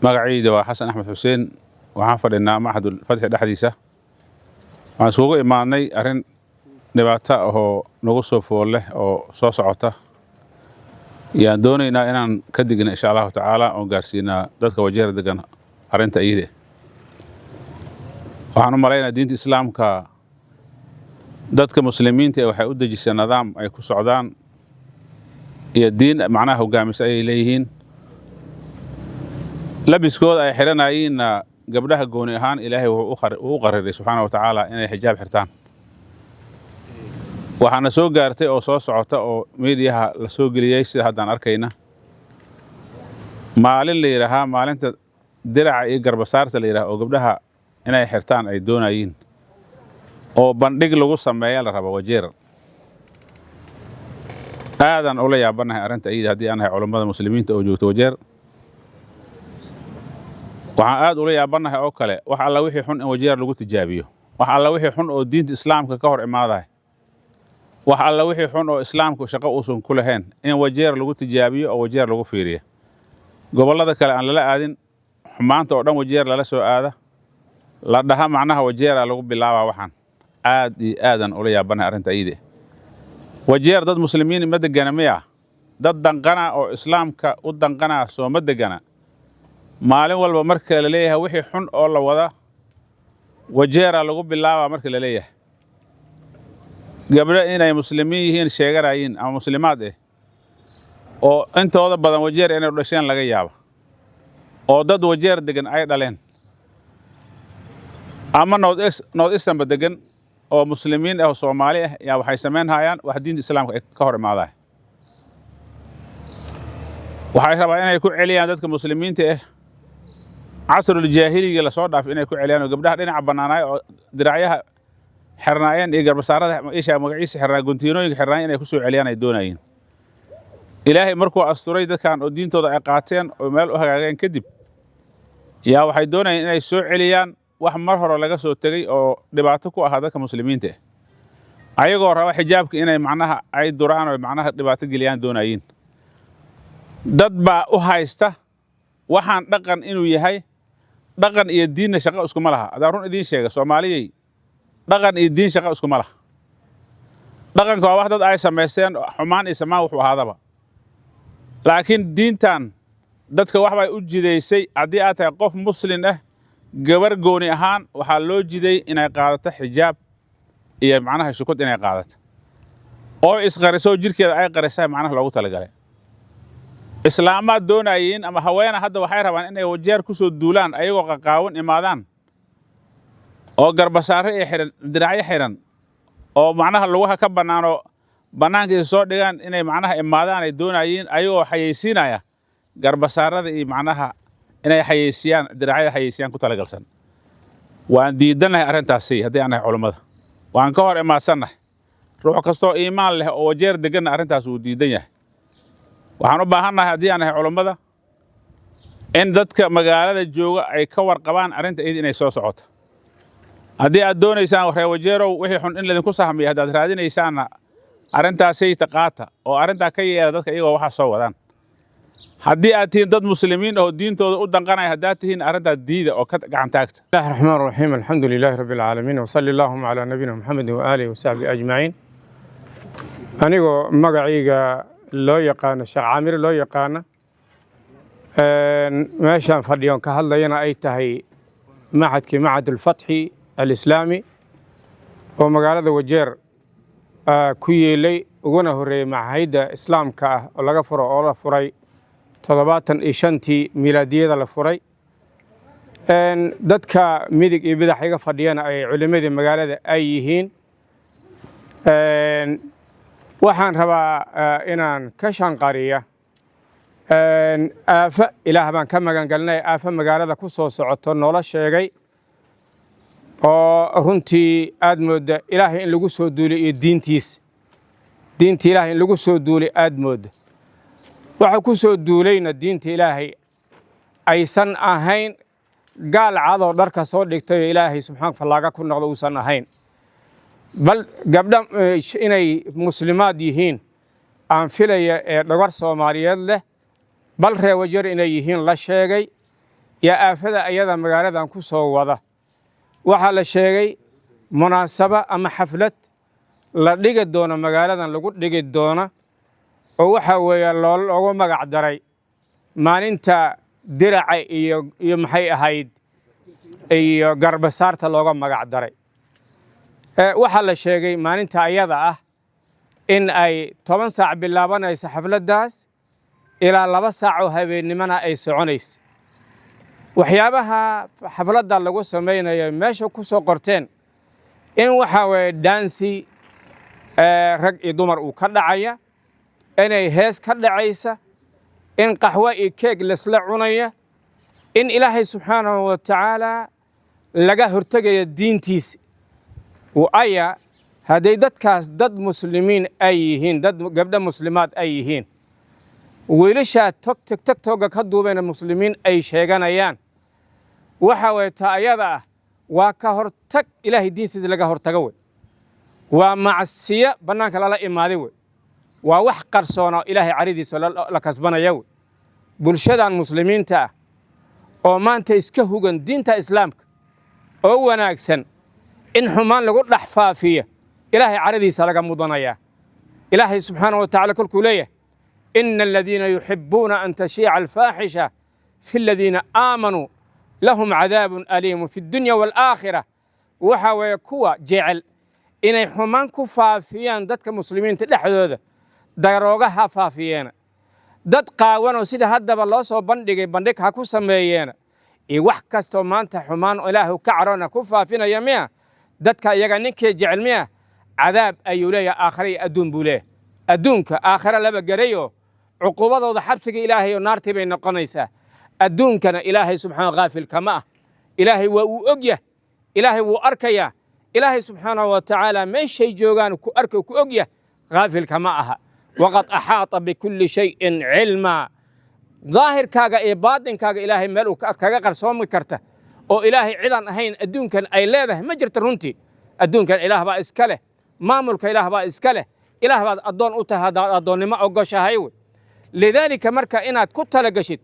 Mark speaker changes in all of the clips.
Speaker 1: Magacayda waa Xasan Axmed Xuseen. Waxaan fadhinaa Machadul Fatxi dhexdiisa. Waxaan isugu imaadnay arrin dhibaato ahoo nagu soo fool leh oo soo socota. Yaan doonaynaa inaan ka digna, insha Allahu tacaala, oon gaarsiinaa dadka Wajeer degan arrinta iyade. Waxaan u malaynaa diinta Islaamka dadka Muslimiinta ee waxay u dejisay nidaam ay ku socdaan iyo diin macnaha hogaamisa ayay leeyihiin. Labiskooda ay xidhanayiinna, gabdhaha gooni ahaan, Ilaahay wuxuu u qariray, subxaana wa tacaala, inay xijaab xirtaan. Waxaana soo gaartay oo soo socota oo miidiyaha la soo geliyey, sida haddaan arkayna, maalin la yidhaahaa maalinta diraca iyo garbasaarta la yidhaha oo gabdhaha inay xirtaan ay doonayiin oo bandhig lagu sameeya la raba Wajeer. Aadaan ula yaabanahay arrinta iyada haddii aan nahay culummada Muslimiinta oo joogta Wajeer. Waxaan aad ula yaabanahay oo kale wax alla wixii xun in Wajeer lagu tijaabiyo, wax alla wixii xun oo diinta Islaamka ka hor imaadaya, wax alla wixii xun oo Islaamku shaqo uusan ku lahayn in Wajeer lagu tijaabiyo oo Wajeer lagu fiiriyo. Gobollada kale aan lala aadin, xumaanta oo dhan Wajeer lala soo aada, la dhaha macnaha Wajeera lagu bilaabaa. Waxaan aad iyo aadan ula yaabanahay arrinta iyade. Wajeer dad Muslimiin ma degana miya? Dad danqana oo Islaamka u danqana sooma degana? Maalin walba marka la leeyahay wixii xun oo la wada Wajeera lagu bilaabaa, marka la leeyahay gabdho inay Muslimiin yihiin sheeganayiin ama Muslimaad oo intooda badan Wajeer inay dhasheen laga yaabo, oo dad Wajeer degan ay dhaleen ama North Easternba degan oo Muslimiin ah oo Soomaali ah, yaa waxay samayn hayaan wax diinta Islaamka ay ka hor imaadaya. Waxay rabaan inay ku celiyaan dadka Muslimiinta ah casrul jaahiliga lasoo dhaaf, inay ku celiyaan oo gabdhaha dhinaca bannaanaay oo diracyaha xirnaayeen iyo garbasaarada isha magaciisa xirnaa, guntiinooyinka xirnaayeen, inay ku soo celiyaan ay doonayeen. Ilaahay markuu asturay dadkan oo diintooda ay qaateen oo meel u hagaageen kadib, yaa waxay doonayeen inay soo celiyaan wax mar hore laga soo tegey oo dhibaato ku ahaa dadka Muslimiinta ah, ayagoo raba xijaabka inay macnaha ay duraan oo macnaha dhibaato geliyaan doonayeen. Dad baa u haysta waxaan dhaqan inuu yahay. Dhaqan iyo diinna shaqo iskuma laha. Haddaan run idiin sheega, Soomaaliyey, dhaqan iyo diin shaqo iskuma laha. Dhaqanka waa wax dad ay samaysteen, xumaan iyo samaan wuxuu ahaadaba, laakiin diintan dadka wax bay u jidaysay. Haddii aad tahay qof Muslin ah, gabar gooni ahaan waxaa loo jiday inay qaadato xijaab iyo macnaha shukud inay qaadato oo isqariso, jirkeeda ay qarisay macnaha loogu talagalay. Islaamaad doonayeen ama haweena hadda waxay rabaan inay Wajeer ku soo duulaan ayagoo qaqaawan imaadaan oo garbasaare iyo xiran, diracyo xiran oo macnaha lugaha ka bannaanoo bannaanka isa soo dhigaan, inay macnaha imaadaan ay doonayeen, ayagoo xayeysiinaya garbasaarada iyo macnaha inay xayeysiiyaan diracyada xayeysiiyaan ku talagalsan. Waan diidannahay arrintaasi haddii aan nahay culummada. Waan ka hor imaadsannahay. Ruux kastoo iimaan leh oo Wajeer deganna arrintaas wuu diidan yahay. Waxaan u baahannahay haddii aan nahay culummada in dadka magaalada jooga ay ka warqabaan arrinta iyada inay soo socoto. Haddii aad doonaysaan, reer Wajeerow, wixii xun in laydinku sahmiya haddaad raadinaysaanna, arrintaasay taqaata oo arrintaa ka yeela dadka iyagoo waxaa soo wadaan. Haddii aad tihiin dad Muslimiin oo diintooda u danqanaya haddaad tihiin, arrintaa diida oo ka gacan taagta.
Speaker 2: بسم الله الرحمن الرحيم، الحمد لله رب العالمين، وصلى اللهم على نبينا محمد وآله وصحبه أجمعين. Anigoo magacayga loo yaqaano Sheekh Caamir loo yaqaano, meeshaan fadhiyoon ka hadlayana ay tahay machadkii Machad Ulfatxi Alislaami oo magaalada Wajeer ku yeelay, uguna horreeyey machadda Islaamka ah oo laga furo, oo la furay 75-tii milaadiyada la furay. Dadka midig iyo bidax iga fadhiyana ay culimmadii magaalada ay yihiin. Waxaan rabaa inaan ka shanqariya aafo, Ilaah baan ka magan galnay, aafo magaalada ku soo socoto noola sheegay oo runtii aad moodda Ilaahay in lagu soo duulay iyo diintiis, diinta Ilaahay in lagu soo duulay aad moodda. Waxa ku soo duulayna diinta Ilaahay aysan ahayn gaal cadoo dharka soo dhigtay oo Ilaahay subxaan fallaaga ku noqdo uusan ahayn, bal gabdha inay Muslimaad yihiin aan filaya ee dhogor Soomaaliyeed leh, bal reer Wajeer inay yihiin la sheegay. Yaa aafada ayada magaaladan ku soo wada. Waxaa la sheegay munaasabo ama xaflad la dhigi doono, magaaladan lagu dhigi doono, oo waxaa weeye loogu magac daray maalinta diraca iyo maxay ahayd iyo garbasaarta looga magac daray. Waxaa la sheegay maalinta ayada ah in ay 10 saac bilaabanayso xafladdaas, ilaa 2 saac oo habeennimona ay soconayso. Waxyaabaha xafladda lagu samaynayo meesha ku soo qorteen in waxaa weeye dance rag iyo dumar uu ka dhacaya, inay hees ka dhacaysa, in qaxwo iyo keeg laisla cunaya, in Ilaahay subxaanahu wa tacaala laga hortegaya diintiisa. Aya hadday dadkaas dad muslimiin ay yihiin, dad gabdho muslimaad ay yihiin, wiilashaa TikTok-ga ka duubayna muslimiin ay sheeganayaan, waxa weeye ta ayada ah waa ka hortag Ilaahay diintiisa laga hortago wey. Waa macsiyo bannaanka lala imaaday wey. Waa wax qarsoona Ilaahay caridiisa la kasbanaya wey. Bulshadan muslimiinta ah oo maanta iska hugan diinta Islaamka oo wanaagsan, in xumaan lagu dhex faafiyo, Ilaahay caradiisa laga mudanayaa. Ilaahay subxaanahu wa tacala kolkuu leeyahay: "إن الذين يحبون أن تشيع الفاحشة في الذين آمنوا لهم عذاب أليم في الدنيا والآخرة." Waxa weeye kuwa jecel inay xumaan ku faafiyaan dadka muslimiinta dhexdooda, darooga ha faafiyeena, dad qaawan oo sida haddaba loo soo bandhigay bandhig ha ku sameeyeena, iyo wax kastoo maanta xumaan Ilaahu ka carona ku faafinaya miya, dadka iyaga ninkii jecel miya, cadaab ayuu leeyahay aakhare iyo adduun buu leeyahay. Adduunka aakhare laba garayoo cuquubadooda xabsiga Ilaahay oo naartii bay noqonaysaa. Adduunkana Ilaahay subxaana qaafil kama ah. Ilaahay waa uu og yah, Ilaahay wuu arkayaa. Ilaahay subxaanahu wa tacaala meeshay joogaan ku arka, ku og yah, qaafilka ma aha. وقد أحاط بكل شيء علما. Daahirkaaga iyo baatinkaaga Ilaahay meel uu kaga qarsoomi karta oo Ilaahay cidaan ahayn adduunkan ay leedahay ma jirta runtii. Adduunkan Ilaah baa iska leh, maamulka Ilaah baa iska leh. Ilaah baad addoon u tahay haddaad addoonnimo ogoshahay wey. لذلك marka inaad ku talagashid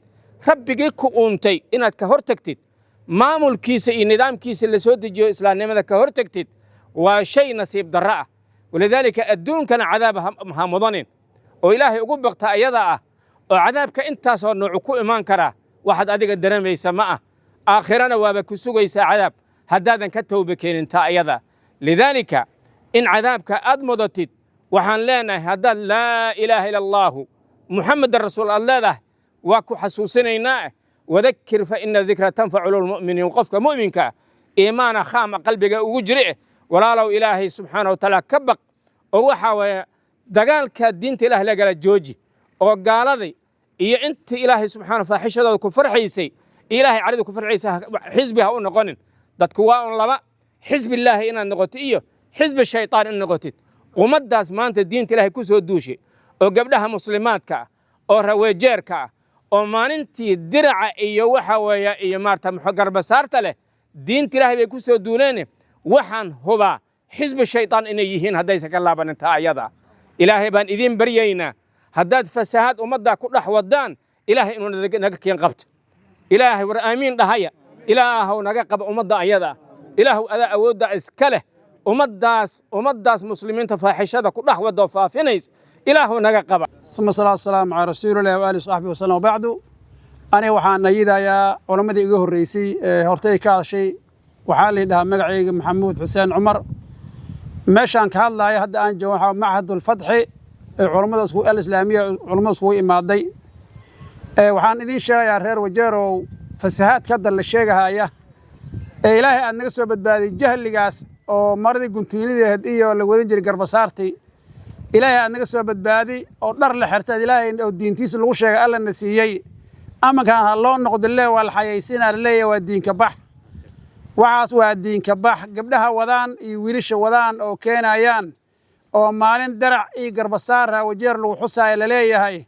Speaker 2: Rabbigii ku uuntay inaad ka hor tagtid, maamulkiisa iyo nidaamkiisa la soo dejiyo islaamnimada ka hor tagtid, waa shay nasiib darro ah. ولذلك adduunkana cadaab ha mudanin oo Ilaahay ugu baqta ayada ah, oo cadaabka intaasoo noocu ku imaan karaa waxaad adiga dareemaysa ma ah. Aakhirana waaba ku sugaysaa cadaab haddaadan ka towba keenin taa ayada. لذلك in cadaabka aad mudatid, waxaan leenahay, haddaad "لا إله إلا الله محمد رسول" aad leedahay, waa ku xasuusinaynaa: وذكر فإن الذكرى تنفع المؤمنين. Qofka mu'minka ah iimaana khaama qalbiga ugu jire. Walaalow, Ilaahay subxaana wa tacaala ka baq, oo waxaa weeye dagaalka diinta Ilaah lagala jooji, oo gaaladay iyo intii Ilaahay subxaana faaxishadooda ku farxaysay, Ilaahay carida ku farxaysay, xisbi ha u noqonin. Dadku waa un laba: xisbi Illaahi inaad noqotid iyo xisbi shaytaan in noqotid. Ummaddaas maanta diinta Ilaahay ku soo duushay oo gabdhaha muslimaadka ah oo raweejeerka ah oo maalintii diraca iyo waxa weeye iyo maarata garbasaarta leh, diinta Ilaahay bay ku soo duuleen. Waxaan hubaa xisbi shaytaan inay yihiin haddaysan ka laabanin taa ayada. Ilaahay baan idiin baryaynaa, haddaad fasahaad ummaddaa ku dhex wadaan, Ilaahay inuu naga keen qabto. Ilaahay war aamiin dhahaya. Ilaahow naga qaba ummadda ayada. Ilaahow adaa awoodda iska leh. Ummaddaas muslimiinta faaxishada ku dhex wada oo faafinaysa, Ilaahow naga qaba.
Speaker 3: ثم الصلاة والسلام على رسول الله وآله وصحبه وسلم وبعد. Aniga waxaan ayidayaa culammadii iga horreysay ee hortay ka hadashay. Waxaa la yidhahaa magacayga Maxamuud Xuseen Cumar. Meeshaan ka hadlayo hadda aan joogo waxaa Machadulfatxi ee culammada isku Alislaamiya, culammada iskugu imaaday. Waxaan idiin sheegayaa, reer Wajeerow, fasahaadka hadda la sheegahaya ee Ilaahay aad naga soo badbaadiyey, jahligaas oo maradii guntiinideed iyo la wadan jiray garbasaartii, Ilaahay aad naga soo badbaadi oo dhar la xirtaad Ilaahay oo diintiisa lagu sheegay Alla na siiyey. Amankan ha loo noqdo le, waa la xayaysiinaa, laleeyahay waa diinka bax. Waxaas waa diinka bax. Gabdhaha wadaan iyo wiilasha wadaan oo keenayaan oo maalin darac iyo garbasaara Wajeer lagu xusaayo laleeyahay,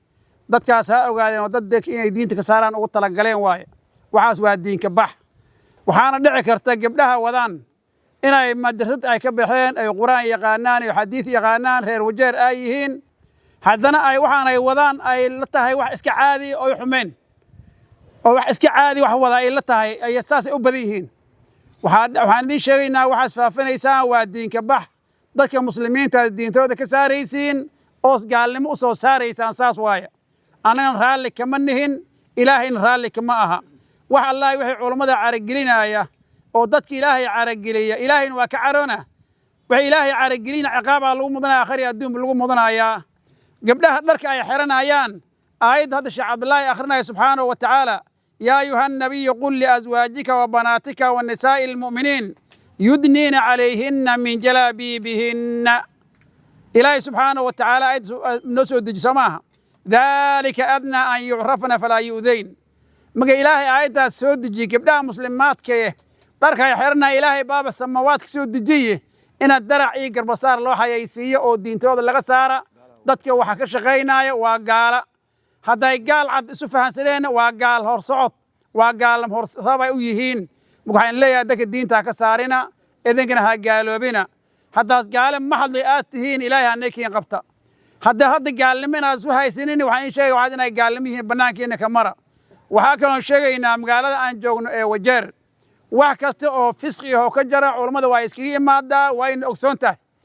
Speaker 3: dadkaas ha ogaadeen oo dad inay diinta ka saaraan ugu talagaleen waaye. Waxaas waa diinka bax. Waxaana dhici karta gabdhaha wadaan inay madrasad ay ka baxeen, ay Qur'aan yaqaanaan iyo xadiid yaqaanaan, reer Wajeer ay yihiin, haddana ay waxaan ay wadaan ay la tahay wax iska caadi oo ay xumeen. Oo wax iska caadi wax wada ay la tahay ay saasay u badan yihiin. Waxaan idiin sheegaynaa, waxaas faafinaysaan waa diinka bax. Dadka muslimiinta diintooda ka saaraysiin oos gaalnimo u soo saaraysaan, saas waaya. Annagana raalli kama nihin, Ilaahayna raalli kama aha. Wax Allahi waxay culummada caragelinaya oo dadka Ilaahay carageliya, Ilaahayna waa ka caroona. Waxay Ilaahay caragelina, ciqaabaa lagu mudanaya, akhri adduunba lagu mudanayaa. Gabdhaha dharka ay xiranayaan, aayadda hadda Sheekh Cabdullaahi akhrinaya, subxaanahu wa tacaala: "يا أيها النبي قل لأزواجك وبناتك ونساء المؤمنين يدنين عليهن من جلابيبهن." إلهي سبحانه وتعالى aayad noo soo deji soo maaha? "ذلك أدنى أن يعرفن فلا يؤذين." Marka Ilaahay aayaddaas soo dejiyey, gabdhaha muslimaadka dharka ay xiranaya Ilaahay baaba samawaadka soo dejiye inaad darac iyo garbasaar loo xayaysiiyo oo diintooda laga saara. Dadka waxa ka shaqaynaya waa gaala. Hadday gaal cad isu fahansadeenna, waa gaal horsocod, waa gaal horsabay u yihiin. Marka waxaan leeyahay, dadka diinta ha ka saarina, idinkana ha gaaloobina. Haddaas gaale maxadli aad tihiin, Ilaahay hanaykiin qabta. Hadda hadda gaalnimo inaad isu haysanin, waxaan in sheegay waxaad inay gaalnimo yihiin, bannaankiina ka mara. Waxaa kaloon sheegaynaa, magaalada aan joogno ee Wajeer wax kasta oo fisqi ah oo ka jara, culummada waa iskaga imaadaa, waa ina ogsoon tahay.